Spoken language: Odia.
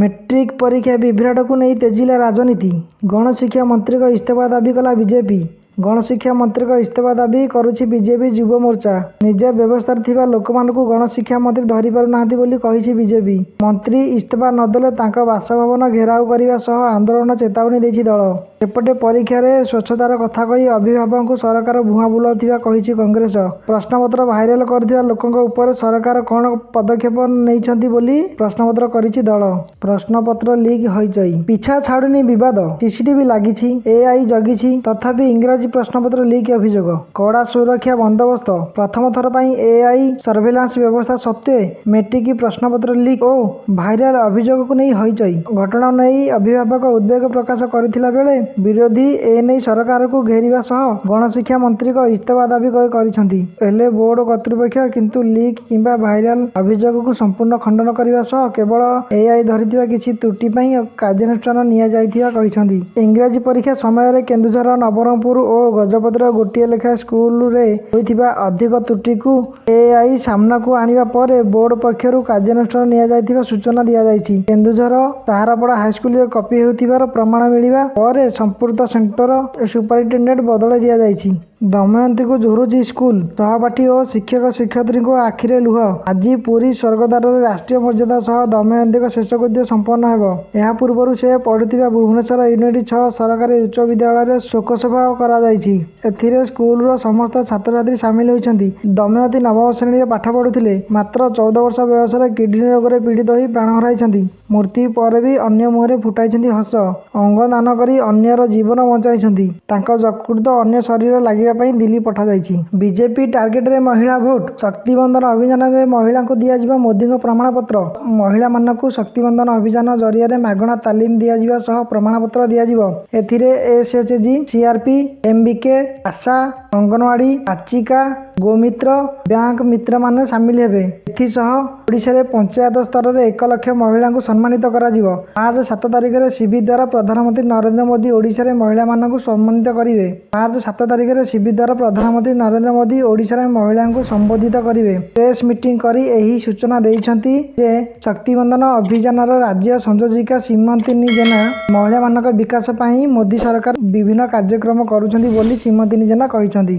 ମେଟ୍ରିକ୍ ପରୀକ୍ଷା ବିଭ୍ରାଟକୁ ନେଇ ତେଜିଲା ରାଜନୀତି। ଗଣଶିକ୍ଷା ମନ୍ତ୍ରୀଙ୍କ ଇସ୍ତଫା ଦାବି କଲା ବିଜେପି। ଗଣଶିକ୍ଷା ମନ୍ତ୍ରୀଙ୍କ ଇସ୍ତଫା ଦାବି କରିଛି ବିଜେପି ଯୁବ ମୋର୍ଚ୍ଚା। ନିଜ ବ୍ୟବସ୍ଥାରେ ଥିବା ଲୋକମାନଙ୍କୁ ଗଣଶିକ୍ଷା ମନ୍ତ୍ରୀ ଧରିପାରୁ ନାହାନ୍ତି ବୋଲି କହିଛି ବିଜେପି। ମନ୍ତ୍ରୀ ଇସ୍ତଫା ନଦେଲେ ତାଙ୍କ ବାସଭବନ ଘେରାଉ କରିବା ସହ ଆନ୍ଦୋଳନର ଚେତାବନୀ ଦେଇଛି ଦଳ। ସେପଟେ ପରୀକ୍ଷାରେ ସ୍ୱଚ୍ଛତାର କଥା କହି ଅଭିଭାବକଙ୍କୁ ସରକାର ଭୁଆଁ ବୁଲାଉଥିବା କହିଛି କଂଗ୍ରେସ। ପ୍ରଶ୍ନପତ୍ର ଭାଇରାଲ କରୁଥିବା ଲୋକଙ୍କ ଉପରେ ସରକାର କଣ ପଦକ୍ଷେପ ନେଇଛନ୍ତି ବୋଲି ପ୍ରଶ୍ନପତ୍ର କରିଛି ଦଳ। ପ୍ରଶ୍ନପତ୍ର ଲିକ୍ ହଇଚଇ। ପିଛା ଛାଡୁନି ବିବାଦ। ସିସିଟିଭି ଲାଗିଛି, ଏଆଇ ଜଗିଛି, ତଥାପି ଇଂରାଜୀ ପ୍ରଶ୍ନପତ୍ର ଲିକ୍ ଅଭିଯୋଗ। କଡ଼ା ସୁରକ୍ଷା ବନ୍ଦୋବସ୍ତ, ପ୍ରଥମ ଥର ପାଇଁ ଏଆଇ ସର୍ଭେଲାନ୍ସ ବ୍ୟବସ୍ଥା ସତ୍ତ୍ୱେ ମେଟ୍ରିକ ପ୍ରଶ୍ନପତ୍ର ଲିକ୍ ଓ ଭାଇରାଲ ଅଭିଯୋଗକୁ ନେଇ ହଇଚଇ। ଘଟଣାକୁ ନେଇ ଅଭିଭାବକ ଉଦ୍ବେଗ ପ୍ରକାଶ କରିଥିଲା ବେଳେ ବିରୋଧୀ ଏନେଇ ସରକାରକୁ ଘେରିବା ସହ ଗଣଶିକ୍ଷା ମନ୍ତ୍ରୀଙ୍କ ଇସ୍ତଫା ଦାବି କରିଛନ୍ତି। ହେଲେ ବୋର୍ଡ କର୍ତ୍ତୃପକ୍ଷ କିନ୍ତୁ ଲିକ୍ କିମ୍ବା ଭାଇରାଲ ଅଭିଯୋଗକୁ ସମ୍ପୂର୍ଣ୍ଣ ଖଣ୍ଡନ କରିବା ସହ କେବଳ ଏଆଇ ଧରିଥିବା କିଛି ତ୍ରୁଟି ପାଇଁ କାର୍ଯ୍ୟାନୁଷ୍ଠାନ ନିଆଯାଇଥିବା କହିଛନ୍ତି। ଇଂରାଜୀ ପରୀକ୍ଷା ସମୟରେ କେନ୍ଦୁଝର, ନବରଙ୍ଗପୁର ଓ ଗଜପତିର ଗୋଟିଏ ଲେଖାଏଁ ସ୍କୁଲରେ ହୋଇଥିବା ଅଧିକ ତ୍ରୁଟିକୁ ଏଆଇ ସାମ୍ନାକୁ ଆଣିବା ପରେ ବୋର୍ଡ ପକ୍ଷରୁ କାର୍ଯ୍ୟାନୁଷ୍ଠାନ ନିଆଯାଇଥିବା ସୂଚନା ଦିଆଯାଇଛି। କେନ୍ଦୁଝର ତାହାରପଡ଼ା ହାଇସ୍କୁଲରେ କପି ହେଉଥିବାର ପ୍ରମାଣ ମିଳିବା ପରେ ସମ୍ପୃକ୍ତ ସେଣ୍ଟର ସୁପରିଟେଣ୍ଡେଣ୍ଟ ବଦଳାଇ ଦିଆଯାଇଛି। ଦମୟନ୍ତୀଙ୍କୁ ଝୁରୁଛି ସ୍କୁଲ, ସହପାଠୀ ଓ ଶିକ୍ଷକ ଶିକ୍ଷୟିତ୍ରୀଙ୍କ ଆଖିରେ ଲୁହ। ଆଜି ପୁରୀ ସ୍ୱର୍ଗଦ୍ୱାରରେ ରାଷ୍ଟ୍ରୀୟ ମର୍ଯ୍ୟାଦା ସହ ଦମୟନ୍ତୀଙ୍କ ଶେଷକୃତ୍ୟ ସମ୍ପନ୍ନ ହେବ। ଏହା ପୂର୍ବରୁ ସେ ପଢୁଥିବା ଭୁବନେଶ୍ୱର ୟୁନିଟ୍ 6 ସରକାରୀ ଉଚ୍ଚ ବିଦ୍ୟାଳୟରେ ଶୋକସଭା କରାଯାଇଛି। ଏଥିରେ ସ୍କୁଲର ସମସ୍ତ ଛାତ୍ରଛାତ୍ରୀ ସାମିଲ ହୋଇଛନ୍ତି। ଦମୟନ୍ତୀ ନବମ ଶ୍ରେଣୀରେ ପାଠ ପଢୁଥିଲେ। ମାତ୍ର 14 ବର୍ଷ ବୟସରେ କିଡନୀ ରୋଗରେ ପୀଡ଼ିତ ହୋଇ ପ୍ରାଣ ହରାଇଛନ୍ତି। ମୃତ୍ୟୁ ପରେ ବି ଅନ୍ୟ ମୁହଁରେ ଫୁଟାଇଛନ୍ତି ହସ। ଅଙ୍ଗ ଦାନ କରି ଅନ୍ୟର ଜୀବନ ବଞ୍ଚାଇଛନ୍ତି। ତାଙ୍କ ଯକୃତ ଅନ୍ୟ ଶରୀରରେ ଲାଗିବା ପାଇଁ ଦିଲ୍ଲୀ ପଠାଯାଇଛି। ବିଜେପି ଟାର୍ଗେଟରେ ମହିଳା ଭୋଟ୍। ଶକ୍ତିବନ୍ଦନ ଅଭିଯାନରେ ମହିଳାଙ୍କୁ ଦିଆଯିବ ମୋଦିଙ୍କ ପ୍ରମାଣପତ୍ର। ମହିଳାମାନଙ୍କୁ ଶକ୍ତିବନ୍ଦନ ଅଭିଯାନ ଜରିଆରେ ମାଗଣା ତାଲିମ ଦିଆଯିବା ସହ ପ୍ରମାଣପତ୍ର ଦିଆଯିବ। ଏଥିରେ ଏସଏଚଜି, ସିଆରପି, ଏମବିକେ, ଆଶା, ଅଙ୍ଗନୱାଡି, ପାଚିକା, ଗୋମିତ୍ର, ବ୍ୟାଙ୍କ ମିତ୍ରମାନେ ସାମିଲ ହେବେ। ଏଥିସହ ଓଡ଼ିଶାରେ ପଞ୍ଚାୟତ ସ୍ତରରେ 1 ଲକ୍ଷ ମହିଳାଙ୍କୁ ସମ୍ମାନିତ କରାଯିବ। ମାର୍ଚ୍ଚ 7 ତାରିଖରେ ସିଭି ଦ୍ୱାରା ପ୍ରଧାନମନ୍ତ୍ରୀ ନରେନ୍ଦ୍ର ମୋଦି ଓଡ଼ିଶାରେ ମହିଳାମାନଙ୍କୁ ସମ୍ମାନିତ କରିବେ। ମାର୍ଚ୍ଚ 7 ତାରିଖରେ ସିଭି ଦ୍ୱାରା ପ୍ରଧାନମନ୍ତ୍ରୀ ନରେନ୍ଦ୍ର ମୋଦି ଓଡ଼ିଶାରେ ମହିଳାଙ୍କୁ ସମ୍ବୋଧିତ କରିବେ। ପ୍ରେସ ମିଟିଂ କରି ଏହି ସୂଚନା ଦେଇଛନ୍ତି ଯେ ଶକ୍ତିବନ୍ଦନ ଅଭିଯାନର ରାଜ୍ୟ ସଂଯୋଜିକା ସୀମନ୍ତିନୀ ଜେନା। ମହିଳାମାନଙ୍କ ବିକାଶ ପାଇଁ ମୋଦି ସରକାର ବିଭିନ୍ନ କାର୍ଯ୍ୟକ୍ରମ କରୁଛନ୍ତି ବୋଲି ସୀମନ୍ତିନୀ ଜେନା କହିଛନ୍ତି।